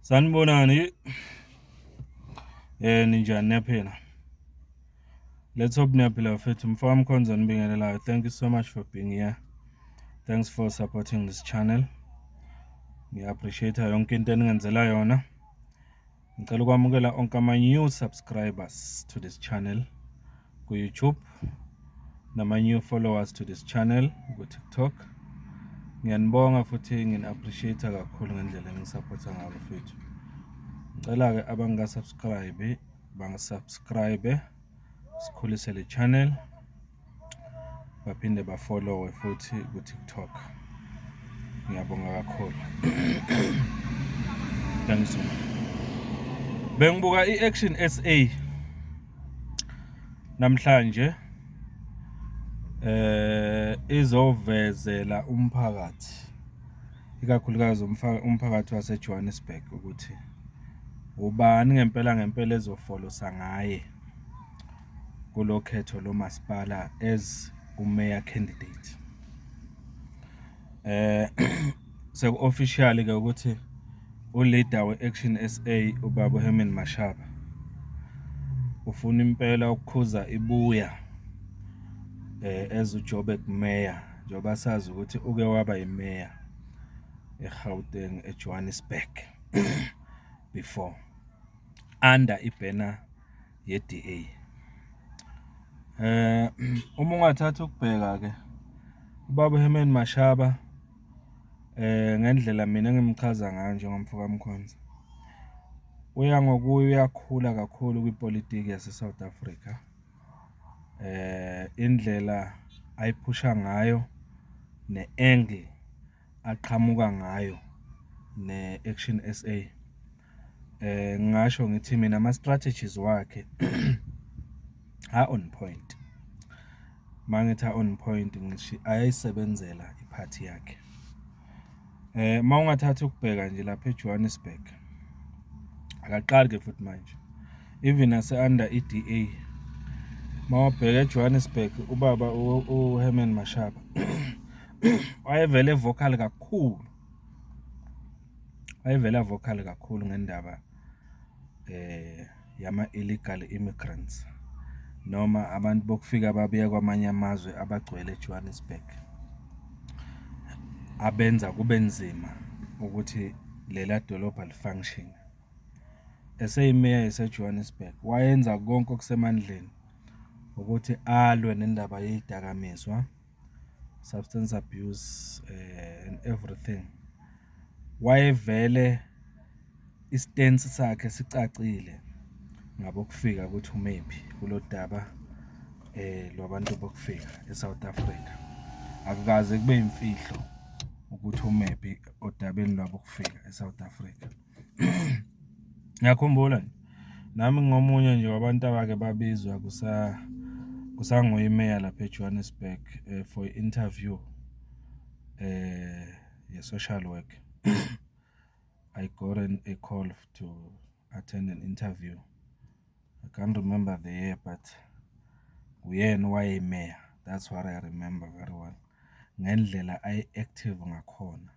Sanibonani. Ninjani, niyaphila? Let's hope niyaphila, bafethu. Mfowethu Mkhonza nibingelelayo. Thank you so much for being here. Thanks for supporting this channel. Ngiya-appreciate yonke into eningenzela yona. Ngicela ukwamukela onke ama-new subscribers to this channel ku-YouTube nama-new followers to this channel ku-TikTok. Ngiyanibonga futhi ngini-appreciate kakhulu ngendlela eningisupporta ngayo, bafethu. Ngicela-ke abangaka-subscribe bangasubscribe, sikhulise le channel, baphinde bafollowe futhi ku-TikTok. Ngiyabonga kakhulu. Thank you so much. Bengibuka i-Action SA namhlanje izovezela umphakathi, ikakhulukazi umphakathi waseJohannesburg, ukuthi ubani ngempela ngempela ezofolosa ngaye kulo khetho lomasipala as umayor candidate. Seku-official ke ukuthi uleader we-Action SA, ubaba uHerman Mashaba, ufuna impela ukukhuza ibuya as uJoburg mayor, njengoba sazi ukuthi uke waba yimeya eGauteng, eJohannesburg before, under ibanner ye-DA. Uma ungathatha ukubheka ke ubaba uHerman Mashaba, ngendlela mina engimchaza ngayo njengomfo kaMkhonza, uya ngokuya uyakhula kakhulu kwipolitiki yase-South Africa. Indlela ayiphusha ngayo ne-angle aqhamuka ngayo ne-Action SA, ngingasho ngithi mina ama-strategies wakhe a-on point. Uma ngithi a-on point, ngisho ayayisebenzela iphathi yakhe. Uma ungathatha ukubheka nje lapha eJohannesburg, akaqali-ke futhi manje, even nase-under i-DA, mawubheka eJohannesburg, ubaba uHerman Mashaba wayevele vocal kakhulu, wayevele vocal kakhulu ngendaba yama-illegal immigrants noma abantu bokufika ababuya kwamanye amazwe abagcwele eJohannesburg, abenza kube nzima ukuthi lela dolobha li-function. Eseyimeya yaseJohannesburg, wayenza konke okusemandleni ukuthi alwe nendaba yey'dakamizwa, substance abuse and everything. Wayevele i-stance sakhe sicacile ngabokufika ukuthi umephi kulo daba lwabantu bokufika e-South Africa. Akukaze kube imfihlo ukuthi umephi odabeni lwabokufika e-South Africa. Ngiyakhumbula nje, nami ngingomunye nje wabantu abake babizwa kusanguye imeya lapha eJohannesburg for i-interview ye-social work. I got a call to attend an interview. I can't remember the year, but uyena owayeyimeya. That's what I remember very well. Ngendlela aye-active ngakhona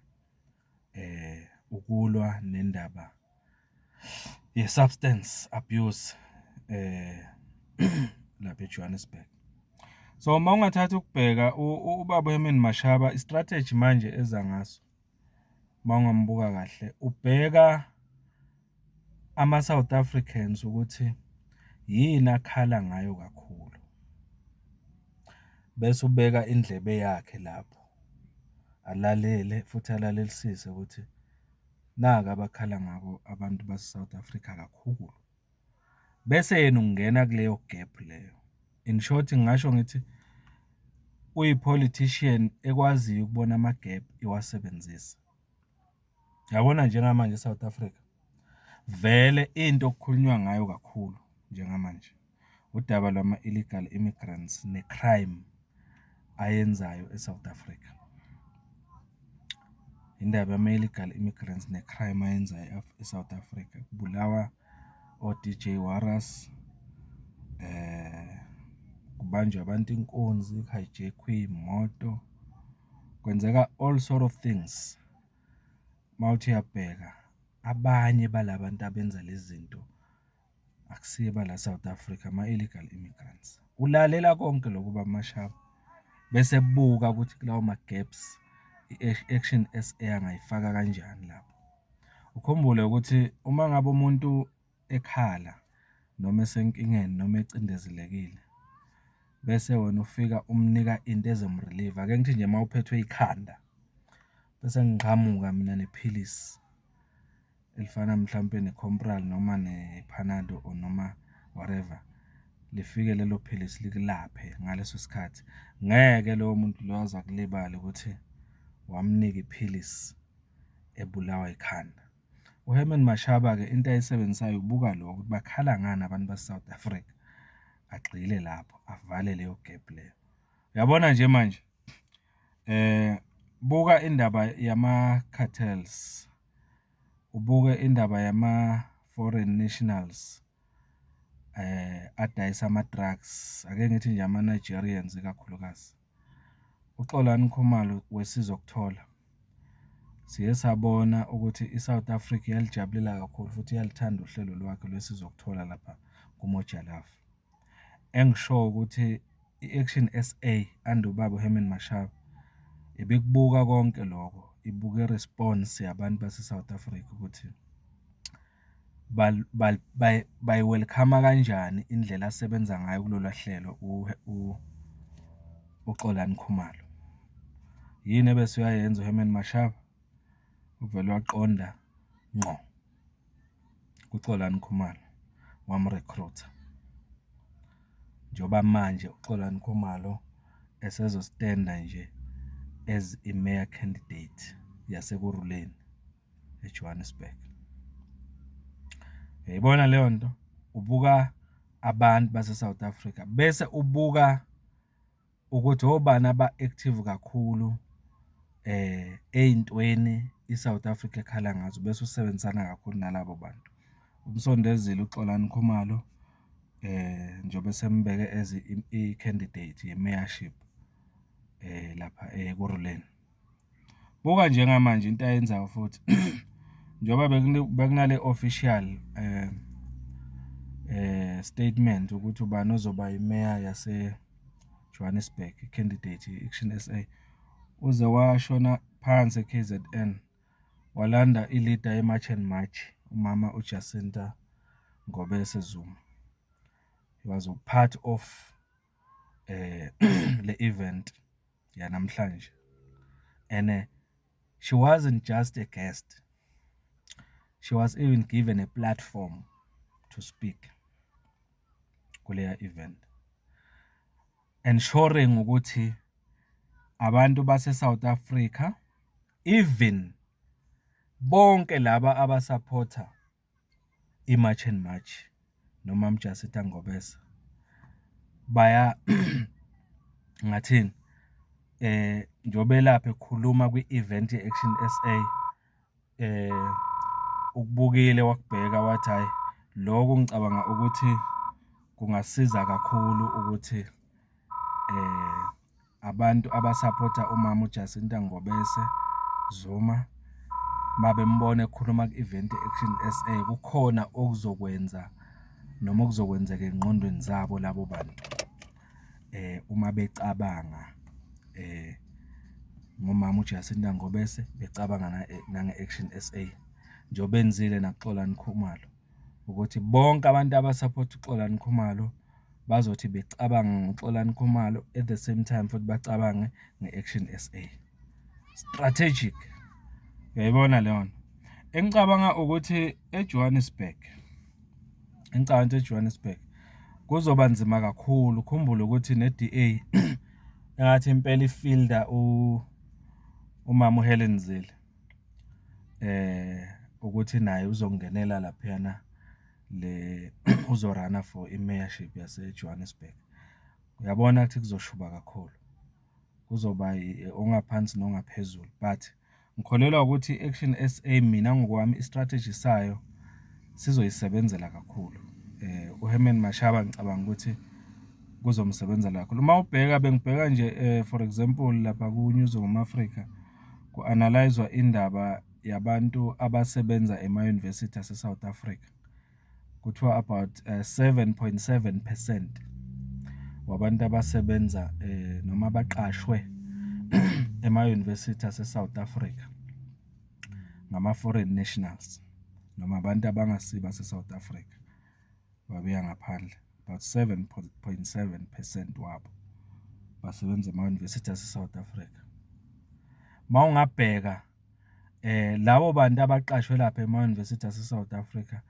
ukulwa nendaba ye-substance abuse lapha eJohannesburg. So uma ungathatha ukubheka ubaba uHerman Mashaba, i-strategy manje eza ngaso, uma ungambuka kahle, ubheka ama-South Africans ukuthi yini akhala ngayo kakhulu, bese ubeka indlebe yakhe lapho, alalele futhi alalelisise ukuthi naku abakhala ngako abantu base-South Africa kakhulu. Bese yena ungena kuleyo gap leyo. In short, ngingasho ngithi uyi-politician ekwaziyo ukubona ama-gap, iwasebenzise. Uyabona, njengamanje e-South Africa, vele into okukhulunywa ngayo kakhulu njengamanje udaba lwama-illegal immigrants ne-crime ayenzayo e-South Africa. Indaba yama-illegal immigrants ne-crime ayenzayo e-South Africa. Kubulawa o-D_J Warras, kubanjwa abantu inkunzi, ku-hijack-we iy'moto, kwenzeka all sort of things. Mawuthi uyabheka, Abanye bala bantu abenza lezi zinto akusibo abala e-South Africa, ama-illegal immigrants. Ulalela konke lokho ubaba uMashaba, bese ebuka ukuthi kulawo ma-gaps i-Action SA angayifaka kanjani lapho. Ukhumbule ukuthi uma ngabe umuntu ekhala noma esenkingeni noma ecindezelekile, bese wena ufika umnika into ezomuriliva. Ake ngithi nje uma uphethwe ikhanda, bese ngiqhamuka mina nephilisi elifana mhlampe ne-Compral noma ne-Panado or noma whatever, lifike lelo philisi likulaphe ngaleso sikhathi, ngeke loyo muntu loyo aze akulibale ukuthi wamnika iphilisi ebulawa ikhanda. U-Herman Mashaba-ke into ayisebenzisayo ubuka lokho ukuthi bakhala ngani abantu base-South Africa, agxile lapho, avale leyo gephu leyo. Uyabona nje manje buka indaba yama-cartels, ubuke indaba yama-foreign nationals adayisa ama-drugs, ake ngithi nje ama-Nigerians ikakhulukazi. UXolani Khumalo weSizokuthola, siye sabona ukuthi i-South Africa iyalijabulela kakhulu futhi iyalithanda uhlelo lwakhe lweSizokuthola lapha kuMoja Love. Engishoyo ukuthi i-Action SA under ubaba u-Herman Mashaba, ibikubuka konke lokho, ibuka i-response yabantu base-South Africa ukuthi bayi-welcome-a kanjani indlela asebenza ngayo kulolwa hlelo uXolani Khumalo. Yini ebese uyayenza u-Herman Mashaba? Uvele waqonda ngqo kuXolani Khumalo, wamu-recruit-a. Njengoba manje uXolani Khumalo esezostenda nje as i-mayor candidate yase-Ekurhuleni, eJohannesburg. Uyayibona leyo nto? Ubuka abantu base-South Africa, bese ubuka ukuthi obani aba-active kakhulu ey'ntweni i-South Africa ekhala ngazo, bese usebenzisana kakhulu nalabo bantu. Umsondezile uXolani Khumalo njengoba esembeke as i-candidate ye-mayorship lapha Ekurhuleni. Buka njengamanje into ayenzayo futhi, njengoba bekunale official statement ukuthi ubani ozoba imeya yase-Johannesburg, i-candidate ye-Action SA, uze washona phansi e-KZN, walanda i-leader ye-March and March, umama uJacinta Ngobese Zuma. He was part of le event yanamhlanje, ene she wasn't just a guest, she was even given a platform to speak kuleya event. Ensuring ukuthi abantu base-South Africa, even bonke laba abasaphotha i-March and March noma uJacinta Ngobese, baya ngingathini, njengoba elapha ekhuluma kwi-event ye-Action SA, ukubukile wakubheka wathi, hhayi, lokhu ngicabanga ukuthi kungasiza kakhulu ukuthi abantu abasaphotha umama uJacinta Ngobese Zuma, uma bembona ekhuluma ku-event ye-Action SA, kukhona okuzokwenza noma okuzokwenzeka ey'ngqondweni zabo labo bantu uma becabanga ngomama uJacinta Ngobese, becabanga nange-Action SA. Njengoba enzile nakuXolani Khumalo, ukuthi bonke abantu abasaphotha uXolani Khumalo bazothi becabanga ngoXolani Khumalo, at the same time futhi bacabange nge-Action SA. Strategic, uyayibona leyo nto? Engicabanga ukuthi eJohannesburg, engicabanga ukuthi eJohannesburg kuzoba nzima kakhulu. Ukhumbule ukuthi ne-D_A engathi impela i-field-a umama uHelen Zille ukuthi naye uzongenela laphayana le uzo-run-a for i-mayorship yase-Johannesburg. Uyabona ukuthi kuzoshuba kakhulu, kuzoba ongaphansi nongaphezulu but ngikholelwa ukuthi i-Action S_A mina ngokwami i-strategy sayo sizoyisebenzela kakhulu. UHerman Mashaba ngicabanga ukuthi kuzomsebenzela kakhulu. Uma ubheka, bengibheka nje for example, lapha ku-News Africa ku-analyse-wa indaba. yabantu abasebenza emayunivesithi ase-South Africa, kuthiwa about 7.7% wabantu abasebenza noma abaqashwe emayunivesithi ase-South Africa, ngama-foreign nationals, noma abantu abangasibo abase-South Africa, babuya ngaphandle. About 7.7% wabo basebenza emayunivesithi ase-South Africa. Uma ungabheka labo bantu abaqashwe lapha emayunivesithi ase-South Africa,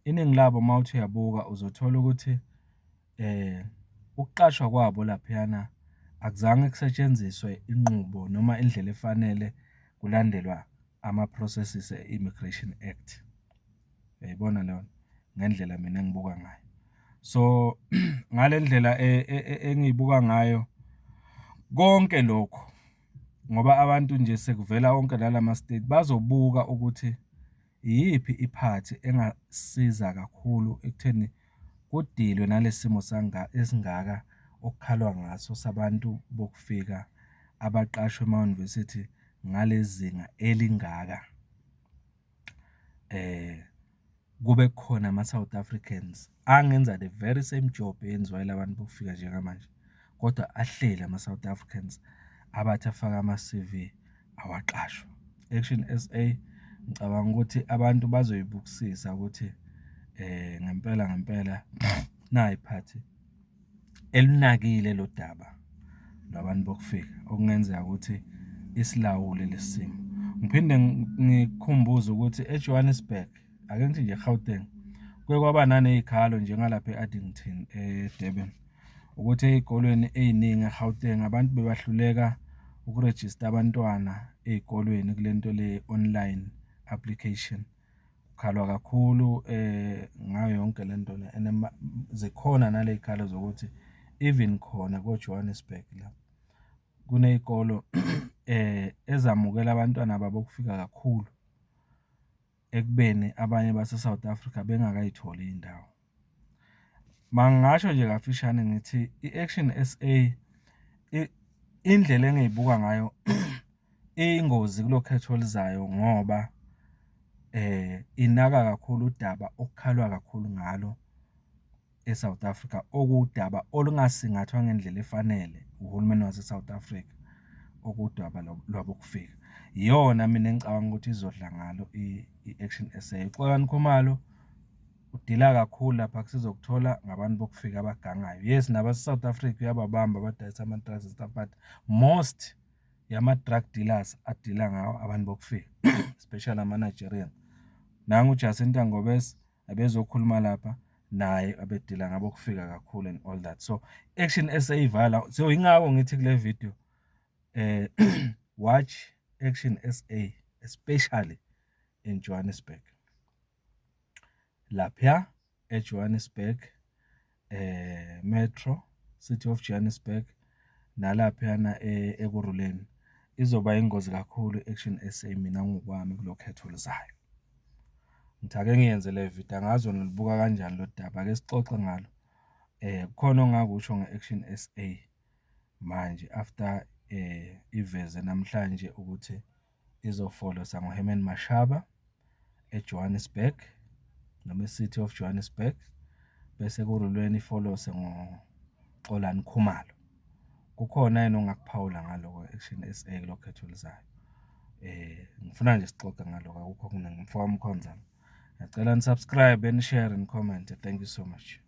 iningi labo uma uthi uyabuka uzothola ukuthi ukuqashwa kwabo laphayana akuzange kusetshenziswe inqubo noma indlela efanele kulandelwa ama-processes e-Immigration Act. Uyayibona leyo nto? Ngendlela mina engibuka ngayo. So, ngale ndlela engiyibuka ngayo, konke lokhu ngoba abantu nje sekuvela wonke nalama-state, bazobuka ukuthi iyiphi iphathi engasiza kakhulu ekutheni kudilwe nale simo esingaka okukhalwa ngaso sabantu bokufika abaqashwe emayunivesithi ngale zinga elingaka. Kube khona ama-South Africans angenza the very same job eyenziwa yila bantu bokufika njengamanje, kodwa ahleli ama-South Africans abathi afake ama-CV, awaqashwa. I-Action SA, ngicabanga ukuthi abantu bazoyibukisisa ukuthi ngempela ngempela nayi iphathi elunakile lo daba lwabantu bokufika, okungenzeka ukuthi isilawule lesi simo. Ngiphinde ngikukhumbuze ukuthi eJohannesburg, ake ngithi nje eGauteng, kuke kwaba naney'khalo njengalapha e-Addington eDurban, ukuthi ey'kolweni ey'ningi eGauteng, abantu bebahluleka ukurejista abantwana ey'kolweni kule nto le ye-online application. Kukhalwa kakhulu ngayo yonke le nto le and zikhona naley'khalo zokuthi even khona ko-Johannesburg la, kuney'kolo ezamukela abantwana babo bokufika kakhulu, ekubeni abanye base-South Africa bengakayitholi iy'ndawo. Uma ngingasho nje kafishane ngithi, i-Action SA indlela engiyibuka ngayo iyingozi kulo khetho oluzayo ngoba inaka kakhulu udaba okukhalwa kakhulu ngalo e-South Africa, okuwudaba olungasingathwa ngendlela efanele uhulumeni wase-South Africa, okuwudaba lwabokufika. Iyona mina engicabanga ukuthi izodla ngalo i-Action SA. UXolani Khumalo udila kakhulu lapha kusizokuthola ngabantu bokufika abagangayo. Yes, nabase-South Africa uyababamba abadayisa ama-drugs and stuff, but most yama-drug dealers adila ngawo abantu bokufika, especially ama-Nigerian. Nangu uJacinta Ngobese ebezokhuluma lapha, naye abedila ngabokufika kakhulu and all that. So, Action SA ivala, so yingakho ngithi kule video watch Action SA, especially in Johannesburg. Lapha eJohannesburg, Metro, City of Johannesburg, nalaphayana Ekurhuleni, izoba yingozi kakhulu i-Action SA mina ngokwami kulo khetho oluzayo. Ngithi ake ngiyenze le video, angazi wena ulibuka kanjani lolu daba, ake sixoxe ngalo. Kukhona ongakusho nge-Action SA manje after iveze namhlanje ukuthi izofolosa ngoHerman Mashaba eJohannesburg, noma e-City of Johannesburg, bese Ekurhuleni ifolose ngoXolani Khumalo. Kukhona yini ongakuphawula ngaloko Action SA kulo khetho oluzayo? Ngifuna nje sixoxe ngaloko, akukho okuningi. Umfoka Mkhonza lo. Ngiyacela ni-subscribe, ni-share, ni-comment. Thank you so much.